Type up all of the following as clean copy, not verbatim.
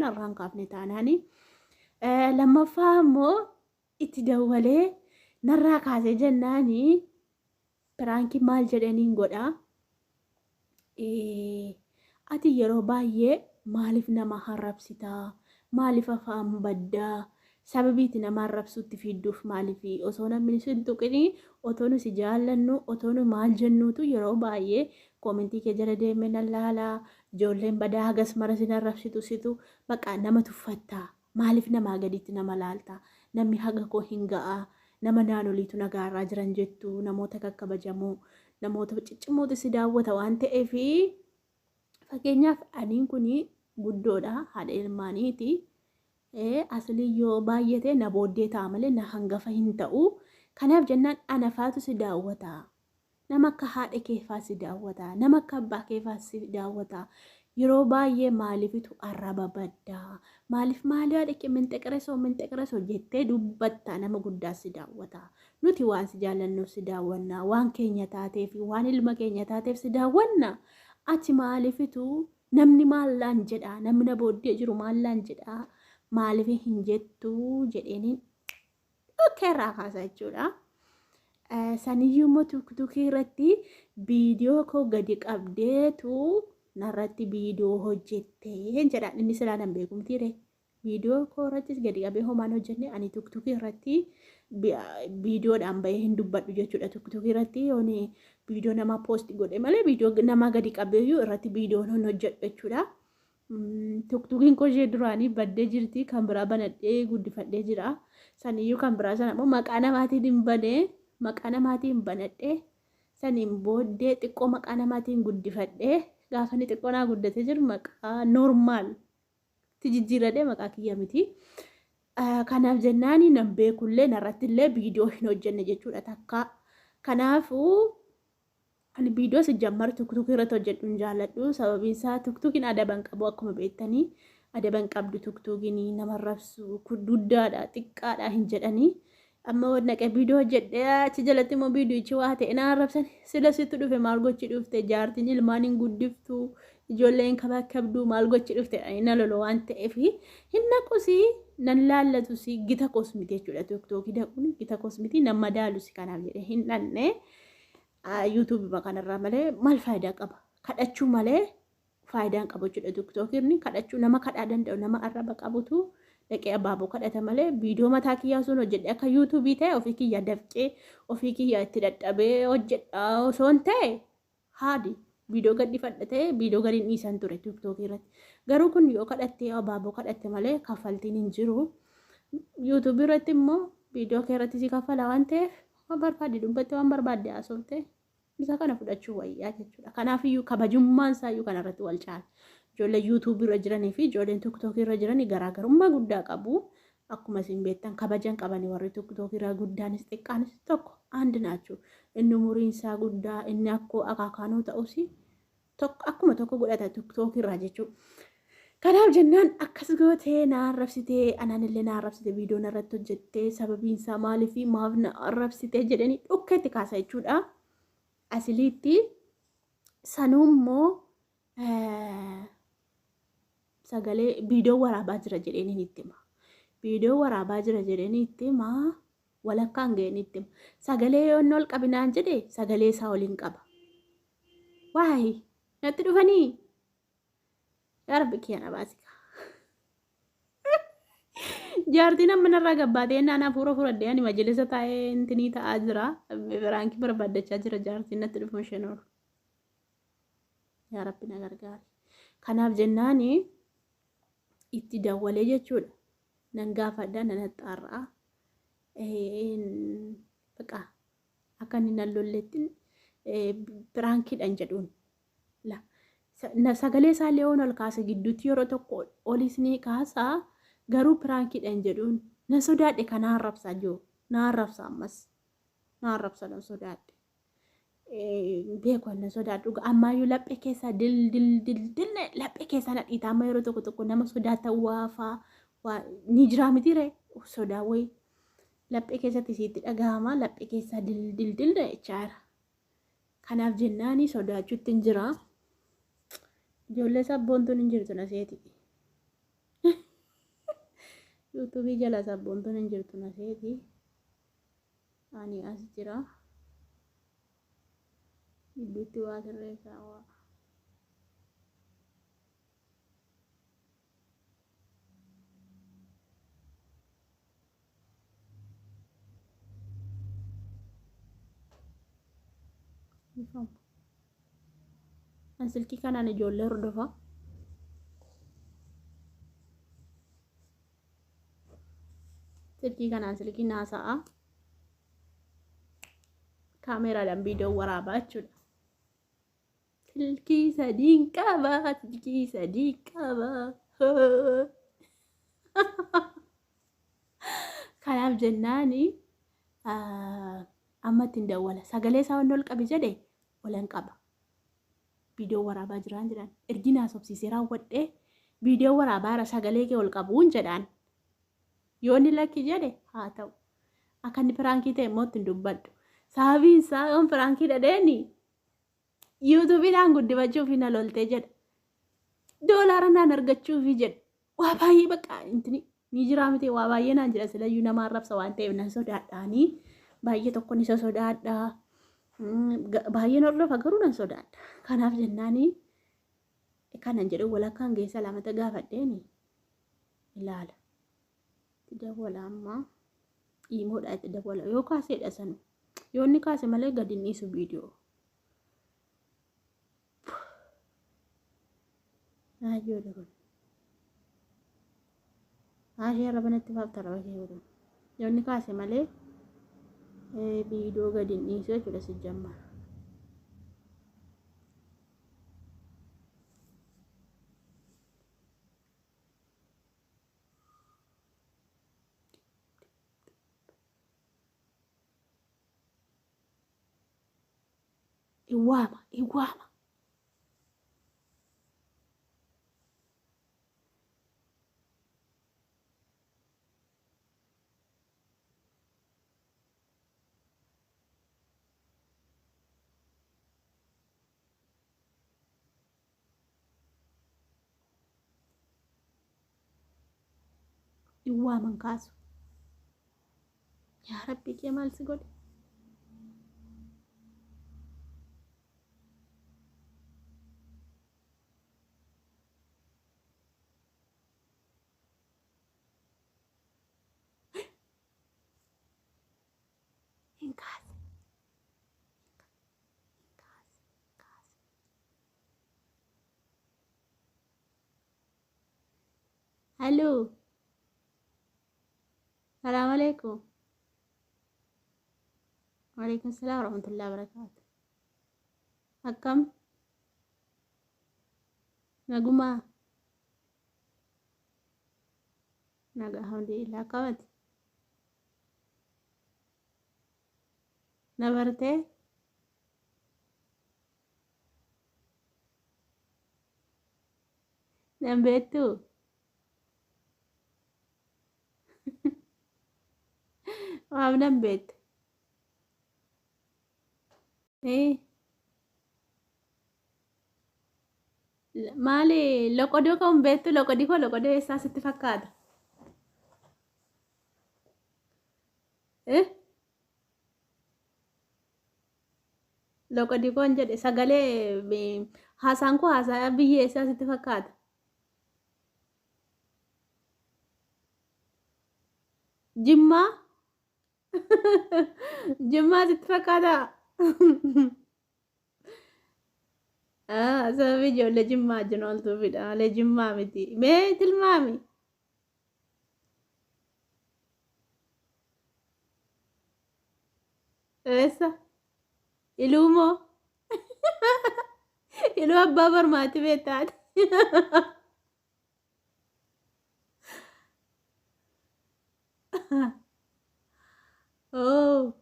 Narraan kaafne taanaani. Lammaffaa immoo itti dawwalee narraa kaasee jennaani piraankii maal jedhaniin godha. Ati yeroo baay'ee maaliif nama harrabsitaa? Maaliif afaan baddaa? Sababii itti nama arrabsuutti fiidduuf maaliif? Osoo namni si hin tuqini, otoo nu si jaallannu, otoo nu maal jennuutu yeroo baay'ee koomentii kee jala deemee nan laala. Ijoolleen badaa hagas mara sin arrabsitu situ baqa nama tuffattaa. Maaliif namaa gaditti nama laalta? Namni haga koo hin ga'a. Nama naanoliitu nagaarraa jiran jettu namoota kakkabajamoo namoota ciccimootu si daawwata waan ta'eef, fakkeenyaaf aniin kun guddoodha, haadha ilmaaniiti. Aslii yoo baay'ate na booddee ta'a malee na hangafa hin ta'u. Kanaaf jennaan anafaatu si daawwata. Nama akka haadha keefaa si daawwata. Nama akka abbaa keefaa si daawwata. Yeroo baay'ee maaliifitu arraba baddaa? Maaliif maali haadha kee minxeqresoo minxeqresoo jettee dubbatta nama guddaa si daawwata. Nuti waan si jaallannuuf si daawwanna. Waan keenya taateef, waan ilma keenya taateef si daawwanna. Ati maaliifitu namni maallaan jedhaa? Namni na booddee jiru maallaan jedhaa? Maaliif hin jettu jedheeniin dhukkee irraa kaasa jechuudha. Saniyyuu immoo tuktukii irratti viidiyoo koo gadi qabdeetu narratti viidiyoo hojjettee jedhaan inni silaa nan beekumtiire. Viidiyoo koo irrattis gadi qabee homaan hojjenne ani tuktukii irratti viidiyoodhaan bahee hin dubbadhu jechuudha. Tuktukii irratti yoon viidiyoo namaa poosti godhe malee viidiyoo namaa gadi qabeeyyuu irratti viidiyoon hin hojjedhu jechuudha. Tuktukiin koo ishee duraanii baddee jirti, kan biraa banadhee guddifadhee jira. Saniyyuu kan biraa sana immoo maqaa namaatiin hin banee, maqaa namaatiin banadhee, saniin booddee xiqqoo maqaa namaatiin guddifadhee, gaafa inni xiqqoo naa guddatee jiru maqaa normaal itti jijjiirradhee, maqaa kiyya miti. Kanaaf jennaani nan beekullee narratti illee viidiyoo hin hojjenne jechuudha takka. Kanaafuu ani viidiyoo si jammar tuktukii irratti hojjedhu hin jaalladhu. Sababiin isaa tuktukiin adaba hin qabu, akkuma beektanii adaba hin qabdu tuktukiin, nama rabsu guddaadha xiqqaadha hin jedhanii. Amma naqee viidiyoo hojjedhee achi jalatti immoo viidiyichi waa ta'e na arrabsan, sila sitti dhufe maal gochi dhufte, jaartiin ilmaan hin guddiftu, ijoolleen kabakabdu maal gochi dhufte na lolo waan ta'eef hin naqusi nan laallatus, gita koos miti jechuudha. Tiktookii dhaquun gita koos miti, nan madaalus, kanaaf jedhee hin dhanne. Yuutuubii kanarraa malee maal faayidaa qaba? Kadhachuu malee faayidaan qabu jechuudha. Tiktookiin kadhachuu, nama kadhaa danda'u, nama arraba qabutu dhaqee abaaboo kadhata malee viidiyoo mataa kiyyaa sun hojjedhe akka yuutuubii ta'e ofii kiyya dafqee ofii kiyya itti dadhabee hojjedha osoo hin ta'e haadi viidiyoo gadhifadha ta'e viidiyoo gadi hin dhiisan ture tiktookii irratti. Garuu kun yoo kadhattee abaaboo kadhatte malee kaffaltiin hin jiru. Yuutuubii irratti immoo viidiyoo kee irratti si kaffala waan ta'eef waan barbaadde dubbatte, waan barbaadde haasofte, isa kana fudhachuu wayyaa jechuudha. Kanaafiyyuu kabajummaan isaayyuu kanarratti wal caala. Ijoolleen yuutuubii irra jiranii fi ijoolleen tiktookii irra jiranii garaagarummaa guddaa qabu. Akkuma isin beektan kabajan qabanii warri tiktookii irraa guddaanis xiqqaanis tokko አንድ ናቸው. Inni umuriin isaa guddaa, inni akkoo akaakaanuu ta'us tokko akkuma tokko godhata tiktookii irraa jechuudha. Kanaaf jennaan akkas gootee na arrabsitee, anaan illee na arrabsite, viidiyoo narratti hojjettee, sababiin isaa maaliif maaf na arrabsitee jedhanii dhukkeetti kaasa jechuudha. Asiliitti sanuu immoo sagalee viidiyoo waraabaa jira jedheen itti hima. Viidiyoo waraabaa jira jedheen itti hima. Walakkaan ga'een itti hima. Sagalee yoo inni ol qabinaan jedhe sagalee isaa waliin qaba. Waayii natti dhufanii? Yaa Rabbi kiyya na baasika. Jaartiin amma narraa gabbaatee naan hafuura fudhadhee ani majlisa taa'ee intinii ta'aa jira. Biraankii barbaaddachaa jira, jaartiin natti dhufu isheen oolu. Yaa Rabbi na gargaari. Kanaaf jennaani itti dawwalee jechuudha. Nan gaafadha, nan axxaarra'a. Baqa akka inni nan lolletti piraankiidhaan jedhuun. Sagalee isaa illee ol kaasa, gidduutti yeroo tokko olis ni kaasa, garuu piraankiidhaan jedhuun. Nan sodaadhe, kan na arrabsaa jiru na arrabsa, ammas na arrabsa, nan sodaadhe. Beeku nan sodaadhu, ammaayyuu laphee keessaa dil dil dil dil laphee keessaa na dhiita. Amma yeroo tokko tokko nama sodaatan waafaa waa ni jiraa miti ree, sodaa wayii laphee keessatti isiitti dhagahama, laphee keessaa dil dil dil jechaa jira. Kanaaf jennaani sodaachuutti hin jira. Ijoollee sabboontuun hin jirtu na seeti. Yuutuubii jala sabboontuun hin jirtu na seeti. Ani as jira. Gidduutti waa sirreessaa waa. Ifama. An silkii kanaan ijoollee hordofa. Silkii kanaan silkii naasa'a. Kaameraadhaan viidiyoo waraabaa jechuudha. Silkii sadiin qaba, silkii sadii qaba. Kanaaf jennaani amma ittiin dawwala. Sagalee isaa wanni ol qabi jedhe olan qaba. Viidiyoo waraabaa jiraan jedhaan. Ergi naasofsiisee raawwadhee viidiyoo waraabaa irra sagalee kee ol qabuun jedhaan. Yoo inni lakki jedhe haa ta'u. Akka inni piraankii ta'e immoo ittiin dubbadhu. Sababiin isaa yoon piraankii dhadheeni yuutuubiidhaan guddifachuuf na loltee jedha. Doolaara naan argachuufi jedha. Waa baay'ee bakka intini ni jiraa miti waa baay'ee naan jedha silayyuu nama arrabsa waan ta'eef nan sodaadhaanii baay'ee tokkon isa sodaadha. Baay'een hordofa garuu nan sodaadha. Kanaaf jennaanii kanan jedhu walakkaan geessa lamata gaafadheeni ilaala. Itti dawwala amma iimoodha itti dawwala yoo kaaseedha sanu yoo inni kaase malee gadi hin dhiisu viidiyoo. Raajioodha kun. Haashee arraba natti baafta arraba kee godhu. Yoo inni kaase malee viidiyoo gadi hin dhiisu jechuudha si jammara. Iwaama iwaama. Iwaaman kaasu. Yaa Rabbi kee maal si godhe? Hin kaase. Hin kaase. Hin kaase. Hallo. Salaam alaikum. Waalaikum salaam warahmatullahi wabarakatuh. Akkam? Nagumaa? Nagaa alhamdulillah. Akkamati? Na bartee? Nan beektuu? Maaf nan beekte? Eh, maali loqodoo kan beektu loqodii koo loqodoo eessaa sitti fakkaata? Eh? Loqodii koon jedhe sagalee haasaan koo haasaa biyya eessaa sitti fakkaata? Jimmaa? Jimmaa sitti fakkaataa? Ah, sababii ijoollee Jimmaa wajjin ooltuufidha malee Jimmaa miti. Mee tilmaami. Eessa? Iluu moo? Iluu abbaa barmaati beektaati. Oh.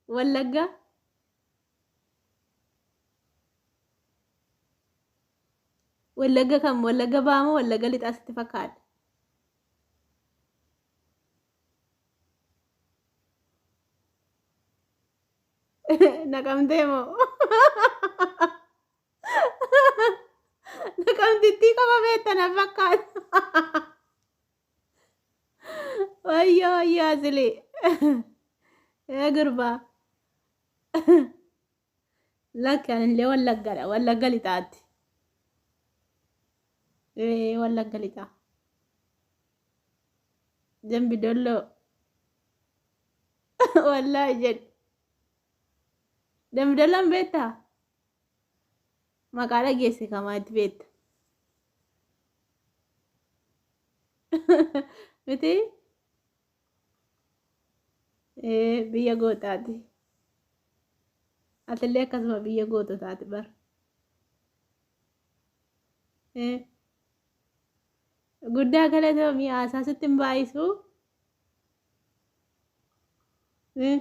Wallagga? Wallagga kam? Wallagga ba'a moo Wallagga lixaa sitti fakkaata? Naqamtee moo? Naqamtittii qofa beekta na fakkaata. Wayyoo wayyoo asilee. Ee gurbaa. Lakki anillee wallaggadha. Wallagga lixaatti. Ee wallagga lixaa. Dambi dolloo. Wallaahi jedhi. Dambi dolloon beektaa? Maqaa dhageesse kamaatti beekta. Miti? Ee biyya gootaati. Atillee akkasuma biyya goototaati bara. Ee guddaa galatoomii haasaa sitti hin baay'isu. Ee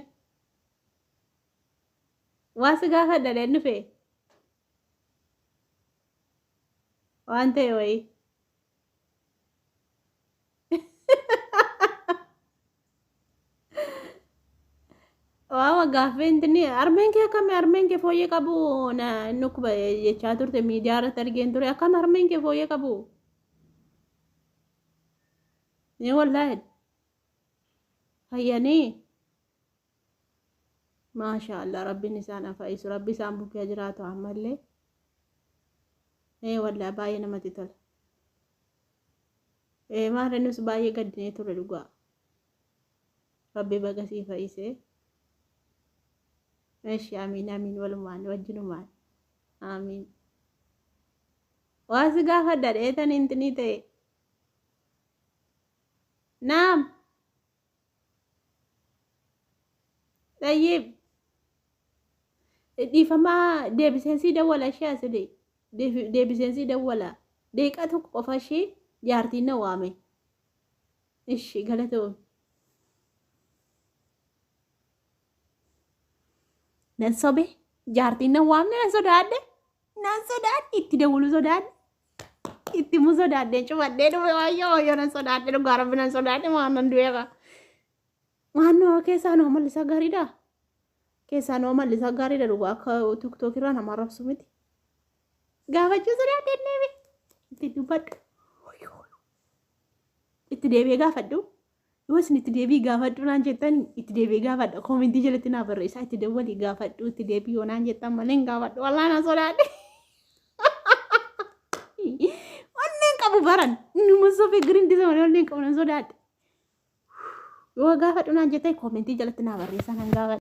waa si gaafadha dheen dhufe waan ta'e wayii. Waawa gaaffii intini harmeen kee akkami harmeen kee fooyyee qabu na nukkuba jechaa turte miidiyaa irratti argeen ture akkam harmeen kee fooyyee qabu. Ni wallaahi fayyanii maasha Allah rabbiin isaan haa fayyisu rabbi isaan bukkee jiraatu ammallee. Ee wallaahi baay'ee namatti tola. Ee maal nus baay'ee gaddinee ture dhugaa. Rabbi baga sii fayyisee. Eshi amiin amiin walumaan wajjinumaan amiin. Waa si gaafadha dheetan intinii ta'e. Naam. Xayyib. Dhiifamaa deebiseen sii dawwala ishee asili. Deebiseen sii dawwala. Deeqaa tokko qofa ishee jaartiin na waame. Ishi galatoomi. Nan sobe jaartiin nan waamne nan sodaadhe nan sodaadhe itti dawwaluu sodaadhe itti himuu sodaadhe cufadhee dhufe wayyoo wayyoo nan sodaadhe dhugaa rabbi nan sodaadhe waan nan du'eera. Waan nama keessaa noo amalli isaa gaariidha. Keessaa noo amalli isaa gaariidha dhugaa akka tiktook irraa nama arrabsu miti. Gaafachuu sodaadhe deebi itti dubbadhu. Itti deebi'ee gaafadhu. Yoo isin itti deebii gaafadhu naan jettan itti deebi'ee gaafadha. Koomentii jalatti naa barreessaa itti dawwalii gaafadhu itti deebii yoo naan jettan malee hin gaafadhu. Wallaa na sodaadhe. Onneen qabu baran. Numa sofee giriin disa malee onneen qabu nan sodaadhe. Yoo gaafadhu naan jettan koomentii jalatti naa barreessaa nan gaafadha.